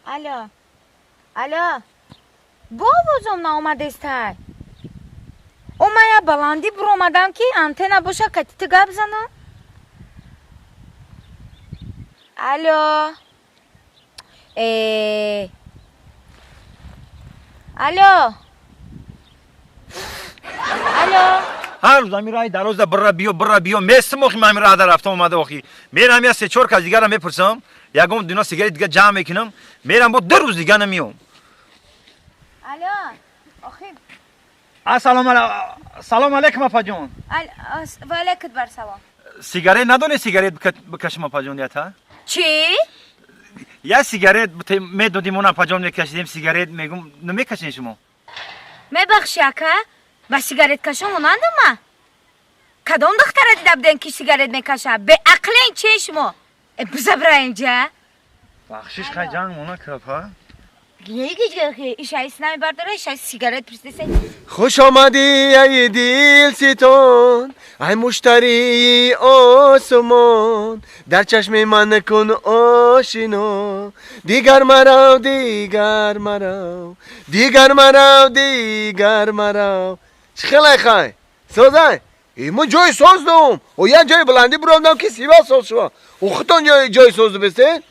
Алло, алло, бо овозом наомадестай. О, ман я баландӣ буромадам, ки антенна боша, кати ту гап занам. Алло, э алло, алло. Ҳар рӯз ҳамин раҳи дароза бира биё, бира биё местам. Охи, ман ҳамин раҳда рафта омада, охи, мерам, я се чор кас дигара мепурсам, ягон дуна сигарет дига ҷамъ мекунам, мерам, бо 2 рӯз дига намеём. Алло, охи. Ассалому салом алейкум, апаҷон. Ва алейкум бар салом. Сигарет надоне, сигарет бикашам, апаҷон, ята? Чӣ? Я сигарет медодим он, апаҷон, мекашидем сигарет, мегум, намекашен шумо? Мебахши, ака, ба сигареткашон монандам ма? Кадом духтара дида будем, ки сигарет мекаша? Беақлен че шумо? Э, бизабра инҷа. Бахшиш, хай, ҷанг мона капа. Ишаис намебардора, ишаис сигарет пурсидесе. Хуш омадӣ, ай дилситон, ай муштарии осмон. Дар чашми ман кун ошино. Дигар марав, дигар марав, дигар марав, дигар марав. Чӣ хелай, хай, созай? Мо ҷои соз дум. О, як ҷои баландӣ буромдам, ки сива соз шува. О, худтон ҷои соз дубестед.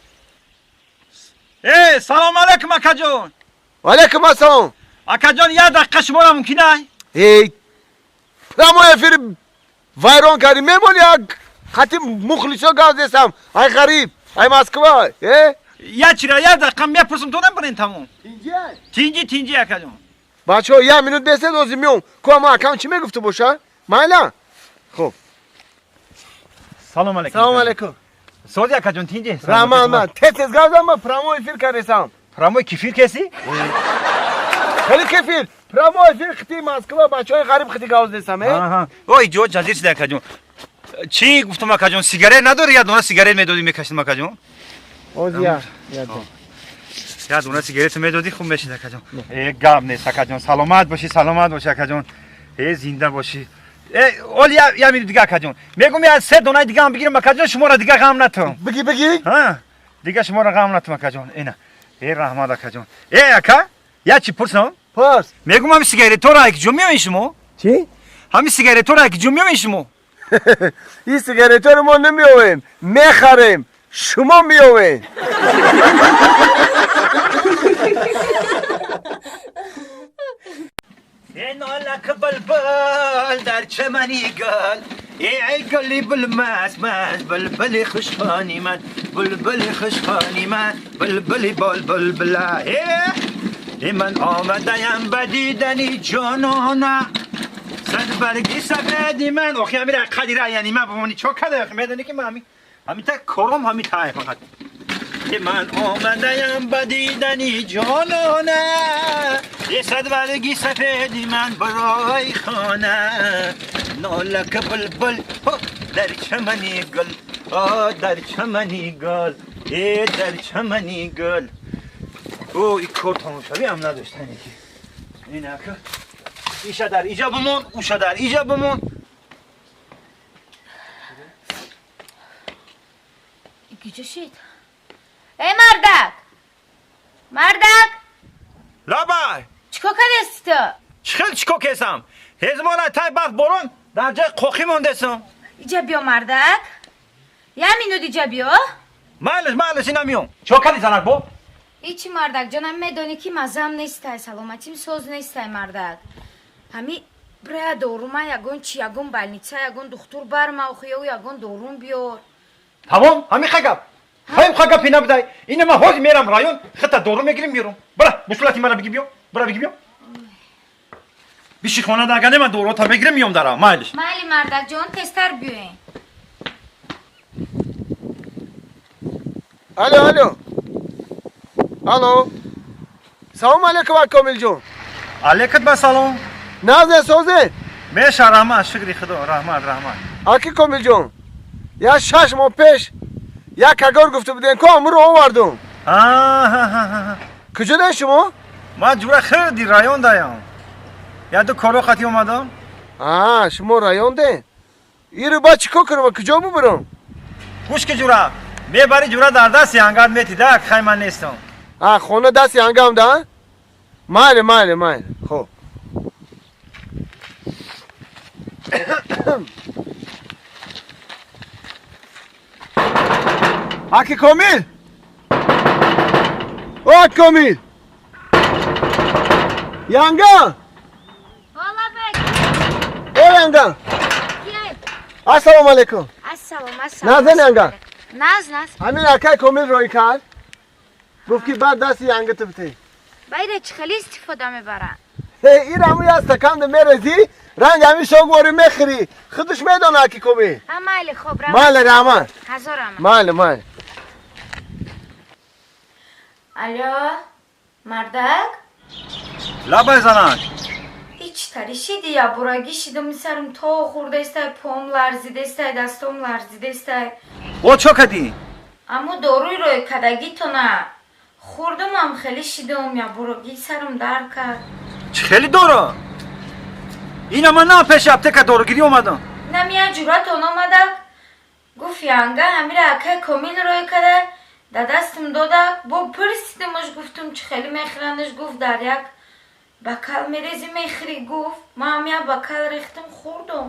Э, салом алейкум, акаҷон. Алейкум ассалом. Акаҷон, як дақиқа шуморо мумкин ай? Эй, прямой эфир вайрон кардӣ. Мемон, як хати мухлисо гап зесам. Ай ғариб, ай Москва, э. Я чира, як дақиқа мепурсам, то набарен, тамом. Тинҷи, тинҷи, акаҷон. Бачаҳо, як минут бесед, ҳозир меом. Ку, ама акам чӣ мегуфта боша? Майла, хуб. Салом алейкум. Салом алейкум. Сози, акаҷон, тинҷи? Раҳмат. Ман тез тез гап зам, прямой эфир кардесам. Прямой кефир кеси? Хеле кефир, прямой эфир хити Москва, бачаҳои ғариб хити гап зесам, э. Ой, ҷо ҷазир шуда, акаҷон. Чӣ гуфтам, акаҷон, сигарет надори? Як дона сигарет медодӣ, мекашидам, акаҷон. Ҳозир як. Як дона сигарет медодӣ, хуб мешид, акаҷон. Э, гап нест, акаҷон, саломат бошӣ, саломат бошӣ, акаҷон, э, зинда бошӣ. Э, оли я минут дига, акаҷон, мегум, я се донаи дигаам бигирам, акаҷон, шуморо дига ғам натам. Биги, биги. Дига шуморо ғам натам, акаҷон, ина. Э, раҳмат, акаҷон. Э, ака, я чӣ пурсам? Пурс. Мегум, ҳами сигаретҳоро ай куҷо меоен шумо? Чӣ? Ҳами сигаретҳоро ай куҷо меоен шумо? Ин сигаретҳоро мо намеовем, мехарем, шумо меовед. نالک بلبل در چمنی گل، ای گلی بلمس مس، بلبل خوشخانی من، بلبل خوشخانی من، بلبل بال بلبل. ای من آمدیم به دیدنی جانانه، صد برگی سفیدی من. آخی همین قدیره، یعنی من بمانی چا کده، آخی میدونی که من همین همین تا کارم همین تا فقط. من آمدیم به دیدنی جانانه، یه صد برگی سفیدی من برای خانه. نالک بلبل در چمنی گل، آه در چمنی گل، ای در چمنی گل. او این کار تمام شوی هم نداشتنی که این اکا ایشا در ایجا بمون، اوشا در ایجا بمون. Куҷо шид? Э, мардак, мардак! Лабай. Чӣ кор кардасти ту? Чӣ хел чӣ кор кесам? Ҳезмона тай барф борон дар ҷои қоқӣ мондесам. Иҷа биё, мардак, як минут иҷа биё. Майлиш, майлиш, ина миём. Чӣ кор кардӣ, занак бо? Ҳичи, мардак ҷонам, медонӣ, ки маззам нестай, саломатим соз нестай, мардак. Ҳами бирая дорума, ягон чи, ягон больница, ягон духтур барма, охи, ё ягон дорум биёр. Тамом, ҳамин ха гап? Ҳай, ха гапи набудай. Ина ман ҳозир мерам район, хита дору мегирим, меёрам. Бира, бусулати мана биги биё, бира, биги биё, биши хона дагане, ман дорута мегирим, миём дара, майлиш. Майли, мардакҷон, тезтар биёен. Алло, алло, алло, салому алейкум, комилҷон. Алейкум ба салом. Нағзе, созе? Меша, раҳмат, шукри худо, раҳмат, раҳмат. Аки Комилҷон, як 6 моҳ пеш як кагор гуфта будем ку, амуро овардум. Куҷо даи шумо? Ман ҷура хирди район даям, як ду коро хати омадам. А, шумо район де? Иро ба чӣ кор кунам, куҷо бубурам? Гӯш ки, ҷура, мебари, ҷура, дар дасти ангар метида, хай, ман нестам. Хона дасти ангам да? Майли, майли, майли. Хоб. Аки Комил! О, Комил! Янга! О, Янга! Ассалому алейкум. Ассалом, ассалом. Назен Янга. Наз, наз. Ҳамин акай Комил рой кард. Гуфт ки баъд дасти Янга тибти. Байра чӣ хеле истифода мебаранд? Ин ҳамуи аст стаканда мерезӣ, ранг ҳамин шогвори мехӯрӣ. Худаш медона аки Комил. Ҳа, майли, хоб, равам. Майли, раҳмат. Ҳазор раҳмат. Майли, майли. Алло, мардак? Лабай занак. Ҳеч тари шиди, ябурагӣ шидум, сарм то хӯрдаистай, пом ларзидаистай, дастом ларзидаистай. О, чо кадӣ? Аммо доруи рӯи кадагитона хӯрдумам, хеле шидум, ябурагӣ сарм дард кард. Чӣ хеле дора? Ина ман на пеши аптека дорugирӣ омадам. Намия ҷуръатон омадак, гуфт янга ҳамира акай Комил рӯй када, да дастам додак, бо пурсидимаш, гуфтум чӣ хеле мехӯрандаш, гуфт дар як бакал мерези мехӯрӣ, гуфт. Ман ҳам як бакал рехтам, хӯрдум.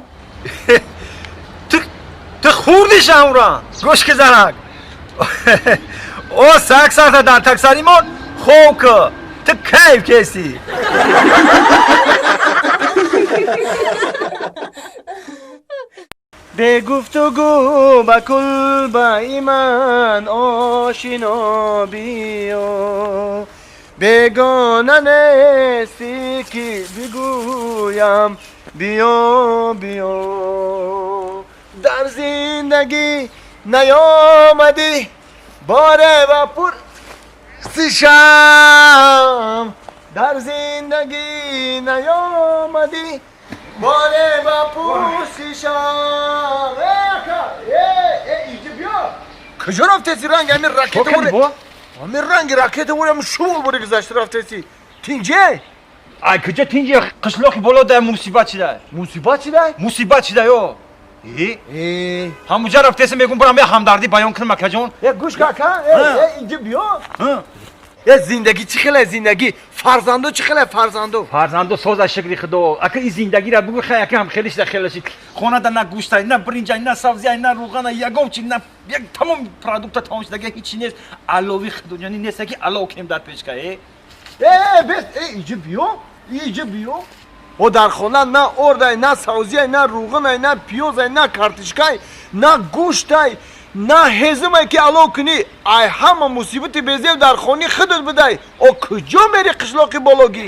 Ту хӯрдиш амра? Гӯш ки занак. О, сак сарта дар таксаримон хоб ку. Ту кайф кести. Бе гуфтугӯ ба кулбаи ман ошино биё, бегона нестӣ ки бигӯям биё, биё. Дар зиндагӣ наёмадӣ боре ба пурсишам, дар зиндагӣ наёмадӣ боре ба пурсишам. Э, ака, э, э, иҷи биё. Куҷо рафтеси? Ранги ҳамин ракета ҳамин ранги ракета ворам шумол боре гузашта рафтеси. Тинҷе? Ай, куҷо тинҷе? Қишлоқи боло дай мусибат шидай. Мусибат шидай? Мусибат шидай, о. Э? Ҳамуҷа рафтеси, мегум барам я ҳамдардӣ баён кунам, акаҷон. Э, гӯш ка, ака, э, э, иҷи биё. Э, зиндагӣ чӣ хеле зиндагӣ? Фарзандо чӣ хеле фарзандо? Фарзандо соза, шукри худо. Ака, ин зиндагира бугӯ, хай, ака ҳам хеле шида, хеле шид. Хонада на гӯштай, на биринҷай, на сабзиай, на рӯғана, ягон чи, на як тамом продукта тамом шидаги, ҳичи нест. Алови худоҷонӣ нест, ки алов кем дар печка, э? Э, бес, э, иҷи биё, иҷи биё. О, дар хона на ордай, на савзиай, на рӯғанай, на пиёзай, на картишкай, на гӯштай, на ҳезумай ки алов кунӣ. Ай ҳама мусибати безеб дар хони худат будай. О, куҷо мери қишлоқи бологӣ?